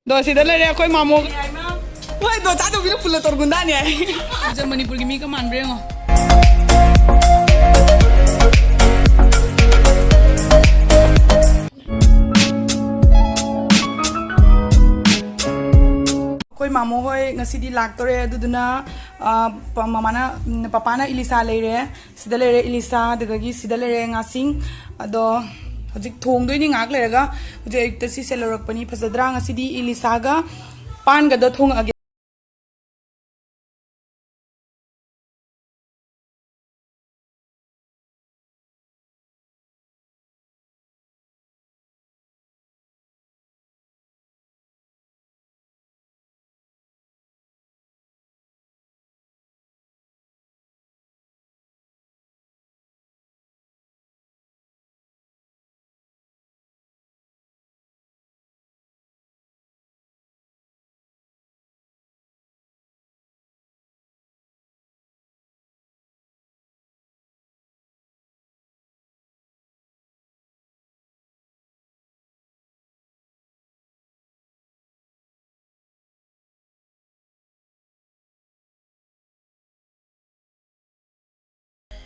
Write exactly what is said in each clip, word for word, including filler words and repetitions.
ꯑꯗꯣ ꯁꯤꯗ ꯂꯩꯔꯦ ꯑꯩꯈꯣꯏ ꯃꯥꯃꯣ꯫ ꯍꯣꯏ, ꯗꯣ ꯆꯥꯗꯧꯕꯤꯅ ꯄꯨꯜꯂ ꯇꯧꯔꯒꯨꯟꯗꯥꯅꯦ꯫ ꯁꯤꯗ ꯃꯅꯤꯄꯨꯔꯒꯤ ꯃꯤ ꯀꯃꯥꯟꯕ꯭ꯔꯥ ꯌꯦꯡꯉꯣ꯫ ꯑꯩꯈꯣꯏ ꯃꯥꯃꯣ ꯍꯣꯏ ꯉꯁꯤꯗꯤ ꯂꯥꯛꯇꯣꯔꯦ, ꯑꯗꯨꯗꯨꯅ, ꯑ, ꯄ-, ꯃꯃꯥꯅ, ꯎꯝ, ꯄꯄꯥꯅ ꯏꯂꯤꯁꯥ ꯂꯩꯔꯦ, ꯁꯤꯗ ꯂꯩꯔꯦ ꯏꯂꯤꯁꯥ, ꯑꯗꯨꯗꯒꯤ ꯁꯤꯗ ꯂꯩꯔꯦ ꯉꯥꯁꯤꯡ꯫ ꯑꯗꯣ ꯍꯧꯖꯤꯛ ꯊꯣꯡꯗꯣꯏꯅꯤ ꯉꯥꯏꯍꯥꯛ ꯂꯩꯔꯒ꯫ ꯍꯧꯖꯤꯛ ꯑꯌꯨꯛꯇ ꯁꯤꯁꯦ ꯂꯧꯔꯛꯄꯅꯤ꯫ ꯐꯖꯗ꯭ꯔꯥ? ꯉꯁꯤꯗꯤ ꯏꯂꯤꯁꯥꯒ ꯄꯥꯟꯒꯗ ꯊꯣꯡꯉꯛꯑꯒꯦ꯫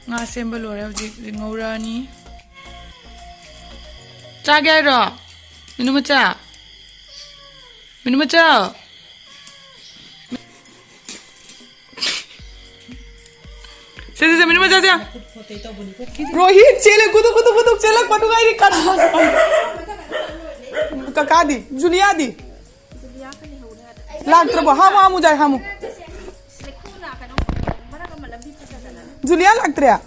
ꯉꯥ ꯁꯦꯝꯕ ꯂꯣꯏꯔꯦ, ꯍꯧꯖꯤꯛ ꯉꯧꯔꯛꯑꯅꯤ꯫ ꯆꯥꯒꯦ ꯍꯥꯏꯔꯣ? ꯃꯤꯅꯨ ꯃꯆꯥ? ꯃꯤꯅꯨ ꯃꯆꯥ? ꯁꯦ, ꯁꯦ, ꯁꯦ, ꯃꯤꯅꯨ ꯃꯆꯥ, ꯁꯦ꯫ ꯔꯣꯍꯤꯠ, ꯆꯦꯜꯂꯦ, ꯒꯨꯗꯨꯛ, ꯒꯨꯗꯨꯛ, ꯒꯨꯗꯨꯛ ꯆꯦꯜꯂꯛꯄ ꯅꯨꯡꯉꯥꯏꯔꯤ ꯀꯟꯅ꯫ ꯀꯀꯥꯗꯤ? ꯖꯨꯂꯤꯌꯥꯗꯤ? ꯂꯥꯛꯇ꯭ꯔꯕꯣ? ꯍꯥꯃꯨ, ꯍꯥꯃꯨ, ꯖꯥꯏ, ꯍꯥꯃꯨ꯫ ꯖꯨꯂꯤꯌꯥ ꯂꯥꯛꯇ꯭ꯔꯦ?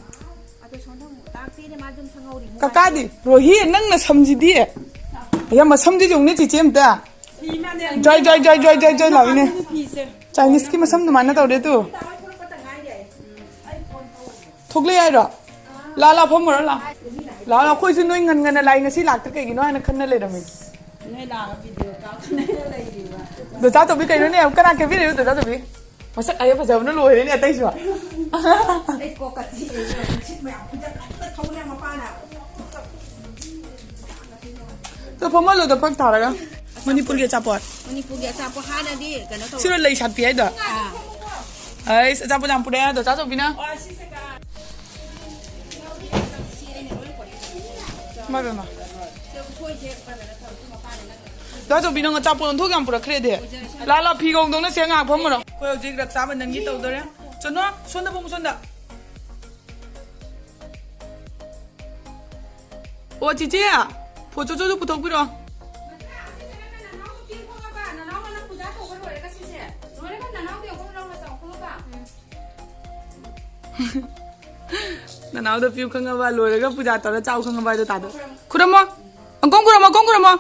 ꯀꯀꯥꯗꯤ? ꯔꯣꯍꯤ, ꯅꯪ ꯅꯁꯝꯁꯤꯗꯤ? ꯑꯌꯥ, ꯃꯁꯝꯁꯤꯗꯤ ꯌꯦꯡꯉꯨꯅꯦ, ꯆꯤꯆꯦ ꯑꯝꯇ꯫ ꯖꯣꯏ, ꯖꯣꯏ, ꯖꯣꯏ, ꯖꯣꯏ, ꯖꯣꯏ, ꯖꯣꯏ ꯂꯥꯎꯏꯅꯦ꯫ ꯆꯥꯏꯅꯤꯁꯀꯤ ꯃꯁꯝ ꯑꯗꯨꯃꯥꯏꯅ ꯇꯧꯔꯦ ꯇꯨ꯫ ꯊꯣꯛꯂꯛꯑꯦ ꯍꯥꯏꯔꯣ? ꯂꯥ, ꯂꯥ, ꯐꯝꯃꯨꯔꯣ, ꯂꯥ꯫ ꯂꯥ, ꯂꯥ, ꯑꯩꯈꯣꯏꯁꯨ ꯅꯣꯏ ꯉꯟ ꯉꯟꯅ ꯂꯥꯛꯏ, ꯉꯁꯤ ꯂꯥꯛꯇ꯭ꯔꯤ ꯀꯩꯒꯤꯅꯣ ꯍꯥꯏꯅ ꯈꯟꯅ ꯂꯩꯔꯝꯃꯤꯅꯦ꯫ ꯅꯣꯏ ꯂꯥꯛꯑꯒ ꯚꯤꯗꯤꯑꯣ ꯀꯥꯞꯇꯅ ꯂꯩꯔꯤꯕ꯫ ꯗꯣꯆꯥ ꯇꯣꯝꯕꯤ ꯀꯩꯅꯣꯅꯦ? ꯀꯅꯥ ꯀꯦꯕꯤꯔꯤꯅꯣ ꯗꯣꯆꯥ ꯇꯣꯝꯕꯤ? ꯃꯁꯛ ꯑꯌꯥ ꯐꯖꯕꯅ ꯂꯣꯏꯔꯦꯅꯦ ꯑꯇꯩꯁꯨ꯫ ꯑꯩ ꯀꯣꯛꯀ ꯆꯤꯛꯑꯦ, ꯅꯨꯡꯁꯤꯠ ꯃꯌꯥꯝ ꯐꯨꯗꯠ ꯐꯨꯗꯠ ꯊꯧꯅ ꯃꯄꯥꯅ꯫ ꯇꯣ ꯐꯝꯍꯜꯂꯣꯗꯣ ꯐꯛ ꯊꯥꯔꯒ꯫ ꯃꯅꯤꯄꯨꯔꯒꯤ ꯑꯆꯥꯄꯣꯠ꯫ ꯃꯅꯤꯄꯨꯔꯒꯤ ꯑꯆꯥꯄꯣꯠ ꯍꯥꯟꯅꯗꯤ ꯀꯩꯅꯣ ꯇꯧ ꯁꯤꯔꯣ ꯂꯩ ꯁꯥꯠꯄꯤ ꯍꯥꯏꯗꯣ? ꯑꯥ꯫ ꯑꯩꯁ, ꯑꯆꯥꯄꯣꯠ ꯌꯥꯝ ꯄꯨꯔꯛꯑꯦ ꯑꯗꯣ, ꯆꯥ ꯆꯧꯕꯤꯅ꯫ ꯏꯃꯥ ꯏꯕꯦꯝꯃ꯫ ꯆꯥ ꯆꯧꯕꯤ, ꯅꯪ ꯑꯆꯥꯄꯣꯠ ꯑꯣꯟꯊꯣꯛ ꯌꯥꯝ ꯄꯨꯔꯛꯈ꯭ꯔꯦꯗꯤ꯫ ꯂꯥ ꯂꯥ, ꯐꯤ ꯒꯧꯗꯧꯅ ꯁꯦ ꯉꯥꯏꯍꯥꯛ ꯐꯝꯃꯨꯔꯣ꯫ ꯑꯩꯈꯣꯏ ꯍꯧꯖꯤꯛ ꯔꯛꯁꯥꯕꯟꯙꯟꯒꯤ ꯇꯧꯗꯣꯔꯦ꯫ ꯆꯠꯅꯣ, ꯁꯣꯝꯗ ꯐꯝꯃꯨ, ꯁꯣꯝꯗ꯫ ꯑꯣ, ꯆꯤꯆꯦ, ꯐꯣꯇꯣꯁꯨ ꯄꯨꯊꯣꯛꯄꯤꯔꯣ꯫ ꯅꯅꯥꯎꯗ ꯄꯤꯌꯨ ꯈꯪꯉꯕ, ꯂꯣꯏꯔꯒ ꯄꯨꯖꯥ ꯇꯧꯔ ꯆꯥꯎ ꯈꯪꯉꯕ ꯍꯥꯏꯗꯣ ꯇꯥꯗꯣ꯫ ꯈꯨꯔꯝꯃꯣ꯫ ꯑꯪꯀꯣꯡ ꯈꯨꯔꯝꯃꯣ, ꯑꯪꯀꯣꯡ ꯈꯨꯔꯝꯃꯣ꯫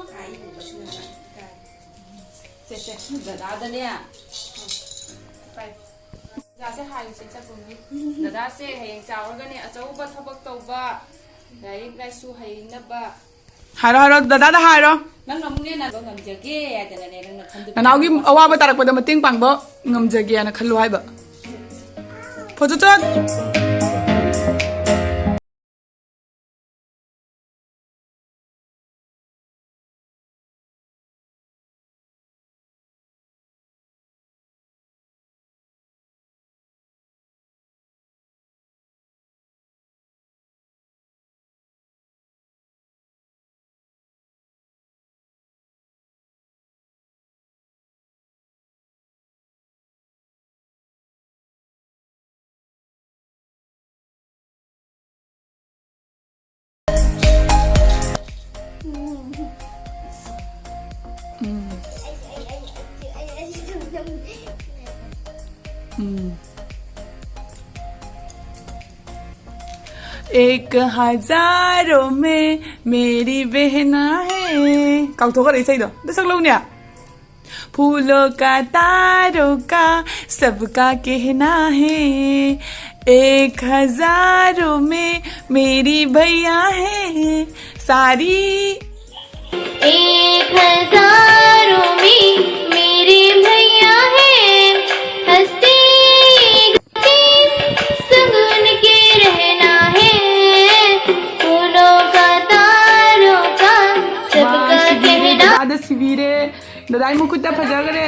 ꯁꯦ, ꯁꯦ, ꯗꯗꯥꯗꯅꯦ꯫ ꯄꯥꯏ꯫ ꯄꯨꯖꯥꯁꯦ ꯍꯥꯏꯔꯨꯁꯦ ꯆꯠꯄꯒꯤ꯫ ꯗꯗꯥꯁꯦ ꯍꯌꯦꯡ ꯆꯥꯎꯔꯒꯅꯦ ꯑꯆꯧꯕ ꯊꯕꯛ ꯇꯧꯕ, ꯂꯥꯏꯔꯤꯛ ꯂꯥꯏꯁꯨ ꯍꯩꯅꯕ꯫ ꯍꯥꯏꯔꯣ, ꯍꯥꯏꯔꯣ, ꯗꯗꯥꯗ ꯍꯥꯏꯔꯣ꯫ ꯅꯪꯅ ꯑꯃꯨꯛꯅꯦ ꯅꯥꯕ ꯉꯝꯖꯒꯦ ꯍꯥꯏꯗꯅꯅꯦ ꯅꯪꯅ ꯈꯟꯗꯣꯛꯄ ꯅꯅꯥꯎꯒꯤ ꯑꯋꯥꯕ ꯇꯥꯔꯛꯄꯗ ꯃꯇꯦꯡ ꯄꯥꯡꯕ ꯉꯝꯖꯒꯦꯅ ꯈꯜꯂꯨ ꯍꯥꯏꯕ꯫ ꯐꯣꯇꯣ ꯆꯠ꯫ ꯎꯝ꯫ ꯎꯝ꯫ एक हजारों में मेरी बहना है। ꯀꯥꯎꯊꯣꯛꯈ꯭ꯔꯦ ꯏꯁꯩꯗꯣ꯫ ꯑꯝꯇ ꯁꯛꯂꯛꯎꯅꯦ꯫ फूलों का तारों का सबका कहना है, एक हजारों में मेरी भैया है सारी। एक हजारों में मेरे भैया है, हंसते गाते संग उनके रहना है, फूलों का तारों का सबका कहना। ꯗꯗꯥꯗ ꯁꯤꯕꯤꯔꯦ꯫ ꯗꯗꯥꯏ ꯃꯈꯨꯠ ꯐꯖꯈ꯭ꯔꯦ꯫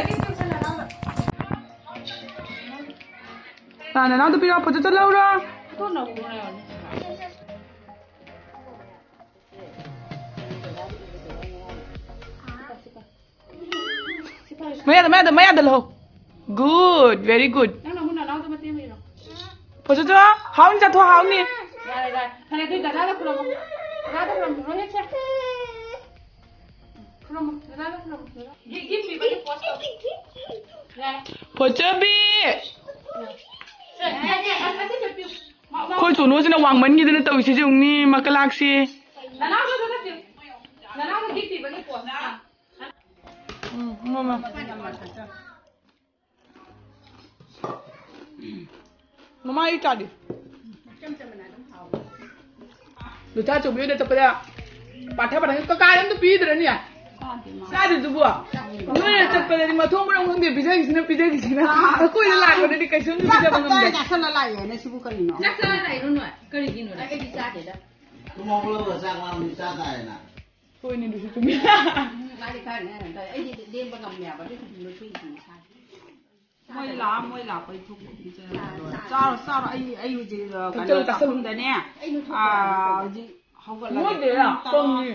ꯅꯅꯥꯎꯗ ꯄꯤꯔꯣ, ꯐꯣꯇꯣ ꯆꯠꯍꯧꯔꯣ꯫ ꯃꯌꯥꯗ, ꯃꯌꯥꯗ, ꯃꯌꯥꯗ ꯂꯧꯍꯧ꯫ Good, very good. ꯅꯪꯅ ꯑꯃꯨꯛ ꯅꯅꯥꯎꯗ ꯃꯇꯦꯡ ꯑꯣꯏꯔꯣ꯫ ꯐꯖꯗ꯭ꯔꯣ? ꯍꯥꯎꯅꯤ, ꯆꯥꯊꯣꯛ, ꯍꯥꯎꯅꯤ꯫ ꯌꯥꯔꯦ, ꯌꯥꯔꯦ꯫ ꯐꯔꯦ, ꯑꯗꯨꯗꯤ ꯗꯗꯥꯗ ꯈꯨꯔꯨꯝꯃꯣ꯫ ꯗꯗꯥꯗ ꯈꯨꯔꯨꯝꯃꯣ, ꯔꯣꯍꯤꯠꯁꯦ꯫ ꯈꯨꯔꯨꯝꯃꯣ, ꯗꯗꯥꯗ ꯈꯨꯔꯨꯝꯃꯣ, ꯗꯗꯥ꯫ ꯒꯤ-, ꯒꯤꯐ ꯄꯤꯕꯒꯤ ꯄꯣꯁ ꯇꯧ꯫ ꯌꯥꯔꯦ꯫ ꯐꯖꯕꯤ! ꯁꯦ, ꯌꯥꯔꯦ, ꯌꯥꯔꯦ, ꯑꯁꯤ ꯁꯦ ꯄꯤꯌꯨ꯫ ꯃ-, ꯃ-, ꯑꯩꯈꯣꯏ ꯁꯣꯅꯨꯁꯤꯅ ꯋꯥꯡꯃꯟꯈꯤꯗꯅ ꯇꯧꯔꯤꯁꯤꯁꯨ ꯌꯦꯡꯅꯤ, ꯃꯀꯂꯥꯛꯁꯤ꯫ ꯅꯅꯥꯎꯗ ꯑꯗꯨ ꯅꯠꯇꯦ꯫ ꯅꯅꯥꯎꯗ ꯒꯤꯐ ꯄꯤꯕꯒꯤ ꯄꯣꯁ꯫ ꯎꯝ, ꯃꯃꯥ꯫ ꯃꯃꯥ, ꯑꯩ ꯆꯥꯗꯦ꯫ ꯂꯨꯊꯥ ꯆꯧꯕꯤ ꯍꯣꯏꯗ ꯆꯠꯄꯗ ꯄꯥꯊ ꯄꯥꯊ ꯀꯀꯥ ꯑꯝꯇ ꯄꯤꯗ꯭ꯔꯅꯤ? ꯆꯥꯗ꯭ꯔꯤꯗꯨꯕꯨ? ꯅꯣꯏꯅ ꯆꯠꯄꯗꯗꯤ ꯃꯊꯣꯡ ꯃꯔꯝ ꯈꯪꯗꯦ, ꯄꯤꯖꯈꯤꯁꯤꯅ, ꯄꯤꯖꯈꯤꯁꯤꯅ꯫ ꯑꯩꯈꯣꯏꯗ ꯂꯥꯛꯄꯗꯗꯤ ꯀꯩꯁꯨꯝꯁꯨ ꯄꯤꯖꯕ ꯉꯝꯗꯦ꯫ ꯆꯥꯁꯜꯂ ꯂꯥꯛꯑꯦꯅꯦ ꯁꯤꯕꯨ ꯀꯔꯤꯅꯣ? ꯆꯥꯛ ꯆꯥꯔ ꯂꯥꯛꯏꯔꯣ ꯅꯣꯏ? ꯀꯔꯤꯒꯤꯅꯣ? ꯑꯩꯗꯤ ꯆꯥꯗꯦꯗ꯫ ꯇꯨꯝ ꯍꯧꯒꯠꯂꯛꯄꯒ ꯆꯥꯛ ꯂꯥꯝꯃꯗꯤ ꯆꯥ ꯇꯥꯔꯦꯅ꯫ ꯍꯣꯏꯅꯦ, ꯑꯗꯨꯁꯨ ꯆꯨꯝꯃꯤ꯫ ꯎꯝ, ꯃꯥꯗꯤ ꯈꯔꯅꯦ, ꯑꯩꯗꯤ ꯂꯦꯡꯕ ꯉꯝꯃꯦ ꯍꯥꯏꯕ, ꯑꯗꯨꯏꯁꯨ ꯂꯣꯏꯊꯣꯛꯏꯁꯤꯅꯤ ꯏꯁꯥꯁꯦ꯫ ꯃꯣꯏ ꯂꯥꯛꯑ, ꯃꯣꯏ ꯂꯥꯛꯄꯩ ꯊꯣꯛꯄ ꯑꯗꯨꯝ ꯆꯥꯔꯣ, ꯆꯥꯔꯣ, ꯑꯩ, ꯑꯩ ꯍꯧꯖꯤꯛ, ꯑ, ꯀꯩꯅꯣ, ꯆꯥꯛꯈꯨꯝꯗꯅꯦ, ꯑ, ꯍꯧꯖꯤꯛ ꯍꯧꯒꯠꯂꯒ ꯅꯣꯏꯗꯦꯔꯥ? ꯄꯨꯡ ꯇꯔꯥ꯫ ꯀꯪꯉꯤ꯫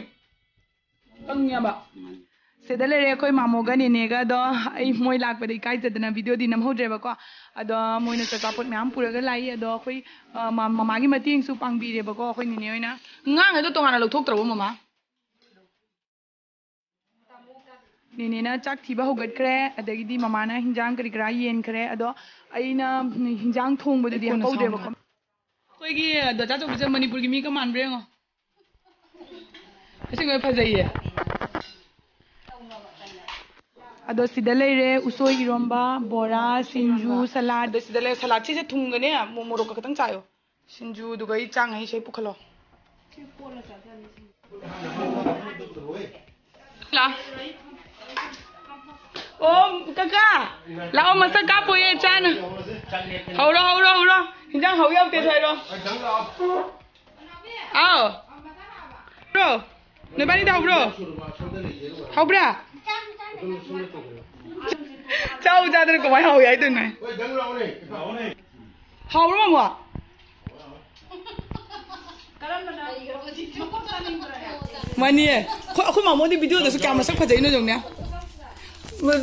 ꯀꯪꯉꯦꯕ꯫ ꯁꯤꯗ ꯂꯩꯔꯦ ꯑꯩꯈꯣꯏ ꯃꯥꯃꯣꯒ ꯅꯦꯅꯦꯒ꯫ ꯑꯗꯣ ꯑꯩ ꯃꯣꯏ ꯂꯥꯛꯄꯗ ꯏꯀꯥꯏꯖꯗꯅ ꯚꯤꯗꯤꯑꯣꯗꯤ ꯅꯝꯍꯧꯗ꯭ꯔꯦꯕꯀꯣ꯫ ꯑꯗꯣ ꯃꯣꯏꯅꯁꯨ ꯑꯆꯥꯄꯣꯠ ꯃꯌꯥꯝ ꯄꯨꯔꯒ ꯂꯥꯛꯏ꯫ ꯑꯗꯣ ꯑꯩꯈꯣꯏ, ꯑ, ꯃ-, ꯃꯃꯥꯒꯤ ꯃꯇꯦꯡꯁꯨ ꯄꯥꯡꯕꯤꯔꯦꯕꯀꯣ ꯑꯩꯈꯣꯏ ꯅꯦꯅꯦ ꯍꯣꯏꯅ꯫ ꯉꯥꯡꯉꯩꯗꯣ ꯇꯣꯉꯥꯟꯅ ꯂꯧꯊꯣꯛꯇ꯭ꯔꯕꯣ ꯃꯃꯥ? ꯅꯦꯅꯦꯅ ꯆꯥꯛ ꯊꯤꯕ ꯍꯧꯒꯠꯈ꯭ꯔꯦ, ꯑꯗꯒꯤꯗꯤ ꯃꯃꯥꯅ ꯍꯤꯟꯖꯥꯡ ꯀꯔꯤ ꯀꯔꯥ ꯌꯦꯟꯈ꯭ꯔꯦ꯫ ꯑꯗꯣ ꯑꯩꯅ ꯍꯤꯟꯖꯥꯡ ꯊꯣꯡꯕꯗꯨꯗꯤ ꯑꯩ ꯀꯣꯟꯅ ꯍꯥꯞꯍꯧꯗ꯭ꯔꯦꯕꯀꯣ꯫ ꯁꯥꯎꯅꯕ꯫ ꯑꯩꯈꯣꯏꯒꯤ ꯗꯗꯥ ꯆꯧꯕꯤꯁꯦ ꯃꯅꯤꯄꯨꯔꯒꯤ ꯃꯤꯒ ꯃꯥꯟꯕ꯭ꯔꯥ ꯌꯦꯡꯉꯣ꯫ ꯑꯁꯦꯡꯕ ꯐꯖꯩꯌꯦ꯫ ꯑꯗꯣ ꯁꯤꯗ ꯂꯩꯔꯦ ꯎꯁꯣꯏ ꯏꯔꯣꯝꯕ, ꯕꯣꯔꯥ, ꯁꯤꯡꯖꯨ, ꯁꯂꯥꯗ꯫ ꯑꯗꯣ ꯁꯤꯗ ꯂꯩꯔꯦ ꯁꯂꯥꯗ꯫ ꯁꯤꯁꯦ ꯊꯨꯝꯒꯅꯦ ꯃꯣ-, ꯃꯣꯔꯣꯛꯀ ꯈꯛꯇꯪ ꯆꯥꯏꯌꯣ꯫ ꯁꯤꯡꯖꯨꯗꯨꯒ ꯑꯩ ꯆꯥꯡꯉꯩ ꯁꯤ ꯄꯨꯈꯠꯂꯣ꯫ ꯂꯥ-, ꯑꯣ, ꯀꯀꯥ, ꯂꯥꯛꯑꯣ, ꯃꯁꯛ ꯀꯥꯞꯄꯣꯏꯌꯦ, ꯆꯥꯅ꯫ ꯍꯧꯔꯣ, ꯍꯧꯔꯣ, ꯍꯧꯔꯣ꯫ ꯍꯤꯟꯖꯥꯡ ꯍꯧ ꯌꯥꯎꯗꯦ, ꯁ꯭ꯋꯥꯏꯔꯣ꯫ ꯑꯥꯎ꯫ ꯍꯧꯕ꯭ꯔꯣ? ꯅꯣꯏꯕꯥꯅꯤꯗ ꯍꯧꯕ꯭ꯔꯣ? ꯍꯧꯕ꯭ꯔꯥ? ꯆꯥꯎ ꯆꯥꯗꯅ ꯀꯃꯥꯏꯅ ꯍꯥꯎꯏ ꯍꯥꯏꯗꯣꯏꯅꯣ? ꯍꯥꯎꯔꯣ ꯃꯥꯃꯣ? ꯃꯥꯅꯤꯌꯦ꯫ ꯑꯩꯈꯣꯏ ꯑꯩꯈꯣꯏ ꯃꯥꯃꯣꯗꯤ ꯚꯤꯗꯤꯑꯣꯗꯁꯨ ꯀꯌꯥ ꯃꯁꯛ ꯐꯖꯩꯅꯣ ꯌꯦꯡꯉꯨꯅꯦ꯫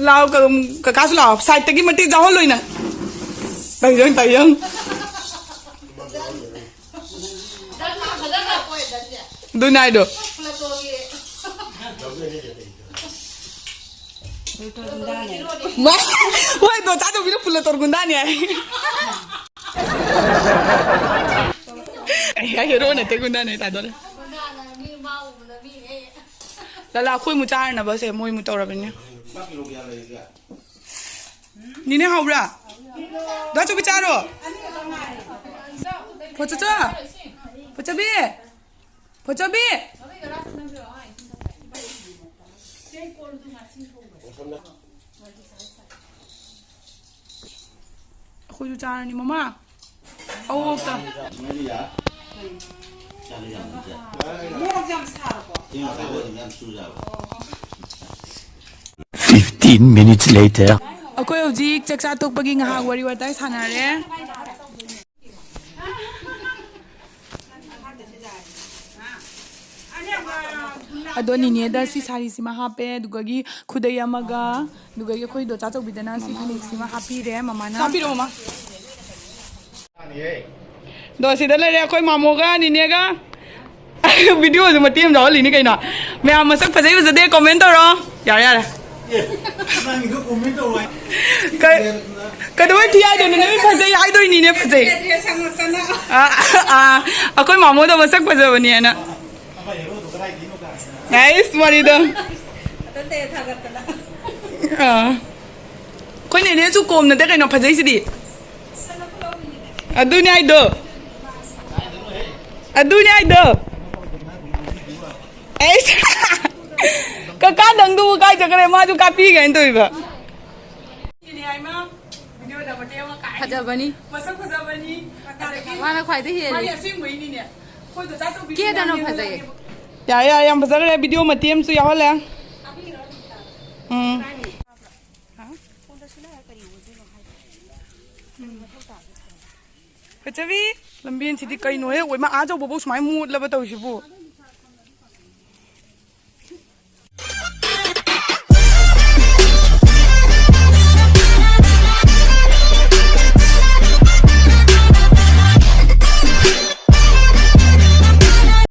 ꯂꯥꯎ ꯀ- ꯀꯀꯥꯁꯨ ꯂꯥꯎ꯫ ꯁꯥꯏꯠꯇꯒꯤ ꯃꯇꯦꯛ ꯌꯥꯎꯍꯜꯂꯣꯏꯅ꯫ ꯇꯥꯏꯌꯪ ꯇꯥꯏꯌꯪ꯫ ꯑꯗꯨꯅꯦ ꯍꯥꯏꯗꯣ꯫ ꯃꯥ- ꯍꯣꯏ ꯗꯣ ꯆꯥꯗꯧꯕꯤꯅ ꯄꯨꯂ ꯇꯧꯔꯒꯨꯟꯗꯥꯅꯤ ꯍꯥꯏ꯫ ꯑꯩ ꯍꯦꯔꯣ ꯅꯠꯇꯦ ꯒꯨꯟꯗꯥꯅꯦ ꯇꯥꯗꯣꯔꯦ꯫ ꯂꯂꯥ ꯑꯩꯈꯣꯏ ꯃꯨ ꯆꯥꯔꯅꯕꯁꯦ ꯃꯣꯏ ꯃꯨ ꯇꯧꯔꯕꯅꯦ꯫ ꯅꯤꯅꯦ ꯍꯥꯎꯕ꯭ꯔꯥ? ꯗꯥ ꯆꯧꯕꯤ ꯆꯥꯔꯣ꯫ ꯐꯣꯆꯣꯆꯣ꯫ ꯐꯣꯆꯣꯕꯤ꯫ ꯐꯣꯆꯣꯕꯤ꯫ ꯑꯩꯈꯣꯏꯁꯨ ꯆꯥꯔꯅꯤ ꯃꯃꯥ꯫ ꯑꯋꯣꯛꯇ꯫ Fifteen minutes later. ꯑꯩꯈꯣꯏ ꯍꯧꯖꯤꯛ ꯆꯥꯛꯆꯥ ꯇꯣꯛꯄꯒꯤ ꯉꯥꯏꯍꯥꯛ ꯋꯥꯔꯤ ꯋꯥꯇꯥꯏ ꯁꯥꯟꯅꯔꯦ꯫ ꯑꯗꯣ ꯅꯤꯅꯦꯗ ꯁꯤ ꯁꯥꯔꯤꯁꯤꯃ ꯍꯥꯞꯄꯦ, ꯑꯗꯨꯒꯒꯤ ꯈꯨꯗꯩ ꯑꯃꯒ, ꯑꯗꯨꯒꯒꯤ ꯑꯩꯈꯣꯏ ꯗꯣꯆꯥ ꯆꯧꯕꯤꯗꯅ ꯁꯤ ꯐꯅꯦꯛꯁꯤꯃ ꯍꯥꯞꯄꯤꯔꯦ ꯃꯃꯥꯅ꯫ ꯍꯥꯞꯄꯤꯔꯣ ꯃꯃꯥ꯫ ꯑꯗꯣ ꯁꯤꯗ ꯂꯩꯔꯦ ꯑꯩꯈꯣꯏ ꯃꯥꯃꯣꯒ ꯅꯤꯅꯦꯒ꯫ ꯚꯤꯗꯤꯑꯣꯁꯨ ꯃꯇꯦꯛ ꯑꯃ ꯌꯥꯎꯍꯜꯂꯤꯅꯤ ꯀꯩꯅꯣ꯫ ꯃꯌꯥꯝ ꯃꯁꯛ ꯐꯖꯩ ꯐꯖꯗꯦ comment ꯇꯧꯔꯣ꯫ ꯌꯥꯔꯦ ꯌꯥꯔꯦ꯫ ꯅꯪꯒꯤꯗꯣ comment ꯇꯧ ꯍꯥꯏ꯫ ꯀ- ꯀꯩꯗꯧꯕꯩ ꯊꯤ ꯍꯥꯏꯗꯣꯏꯅꯣ? ꯅꯪ ꯐꯖꯩ ꯍꯥꯏꯗꯣꯏꯅꯤꯅꯦ ꯐꯖꯩ꯫ ꯑꯥ, ꯑꯥ, ꯑꯩꯈꯣꯏ ꯃꯥꯃꯣꯗꯣ ꯃꯁꯛ ꯐꯖꯕꯅꯦꯅ꯫ ꯑꯩꯁ ꯋꯥꯔꯤꯗꯣ꯫ ꯑꯥ꯫ ꯑꯩꯈꯣꯏ ꯅꯦꯅꯦꯁꯨ ꯀꯣꯝ ꯅꯠꯇꯦ ꯀꯩꯅꯣ ꯐꯖꯩꯁꯤꯗꯤ꯫ ꯑꯗꯨꯅꯦ ꯍꯥꯏꯗꯣ꯫ ꯑꯗꯨꯅꯦ ꯍꯥꯏꯗꯣ꯫ ꯑꯩꯁ꯫ ꯀꯀꯥ ꯅꯪꯗꯨꯕꯨ ꯀꯥꯏ ꯆꯠꯈ꯭ꯔꯦ? ꯃꯥꯁꯨ ꯀꯥꯞꯄꯤꯒꯦꯅ ꯇꯧꯔꯤꯕ꯫ ꯐꯖꯕꯅꯤ꯫ ꯃꯁꯛ ꯐꯖꯕꯅꯤ꯫ ꯑꯗꯒꯤ ꯃꯥꯅ ꯈ꯭ꯋꯥꯏꯗꯩ ꯍꯦꯜꯂꯤ꯫ ꯃꯥꯗꯤ ꯑꯁꯦꯡꯕꯩꯅꯤꯅꯦ꯫ ꯑꯩꯈꯣꯏ ꯗꯣꯆꯥ ꯆꯧꯕꯤꯒꯤ ꯀꯦꯗꯅ ꯃꯌꯥꯝꯅ ꯐꯖꯩꯌꯦ꯫ ꯍꯦꯜꯂꯦꯕ꯫ ꯌꯥꯔꯦ, ꯌꯥꯔꯦ, ꯌꯥꯝ ꯐꯖꯈ꯭ꯔꯦ꯫ ꯚꯤꯗꯤꯑꯣ ꯃꯇꯦꯛ ꯑꯃꯁꯨ ꯌꯥꯎꯍꯜꯂꯦ꯫ ꯎꯝ꯫ ꯀꯆꯕꯤ, ꯂꯝꯕꯦꯟꯁꯤꯗꯤ ꯀꯩꯅꯣꯍꯦ? ꯑꯣꯏꯃꯥ, ꯑꯥ ꯌꯧꯕꯐꯥꯎ ꯁꯨꯃꯥꯏꯅ ꯃꯣꯠꯂꯕ ꯇꯧꯔꯤꯁꯤꯕꯨ?